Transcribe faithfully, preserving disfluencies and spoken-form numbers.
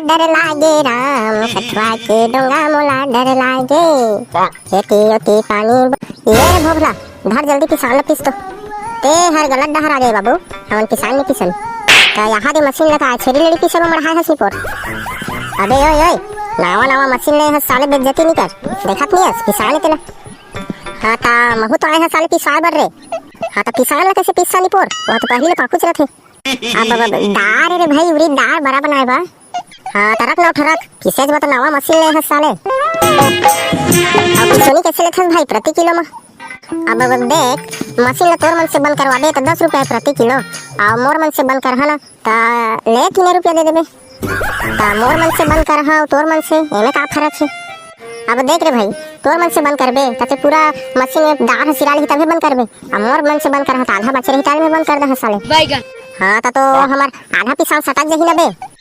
डर लागे राम, कठुआ के डोंगा मोला डर लागे। एती ओती पानी ब-, ये रे भोभला, धर जल्दी पिसान ल पीस तो। ते हर गलत डहर आ गे बाबू, हमन पिसान नइ पीसन। त यहाँ दे मशीन ल का छेरी लेड़ी पीसे बर मढ़ाए हस निपोर। अबे ओए ओए, नावा नावा मशीन ले हस साले, बेइज्जती नइ कर, देखत नइ हस पिसान ले तेला। हाँ त महू तो आए हस साले पिसाए बर रे। हाँ त पिसान ल कइसे पीसस निपोर, वो तो पहिली ले पाखुच रथे। अब, अब, अब, दार रे भाई, उरी दार बरा बनाए बा। हाँ, त रख ना उठ रख, किसेच बा त नवा मशीन ले हस साले। अब सुनी कइसे लेथस भाई प्रति किलो म? अब, अब देख, मशीन ल तोर मन से बंद करवाबे त दस रुपया प्रति किलो, अउ मोर मन से बंद करहा ना, त ले तीन रुपया दे देबे। त मोर मन से बंद करहा अउ तोर मन से, एमे का फरक हे? अब देख रे भाई, तोर मन से बंद करबे, त ते पूरा मशीन में दार ह सिरा लिही तभे बंद करबे। अब मोर मन से बंद करहा, त आधा बचे रही, ताल में बंद कर दे साले। हाँ, त तो हमर आधा पिसान सटक जही ना बे।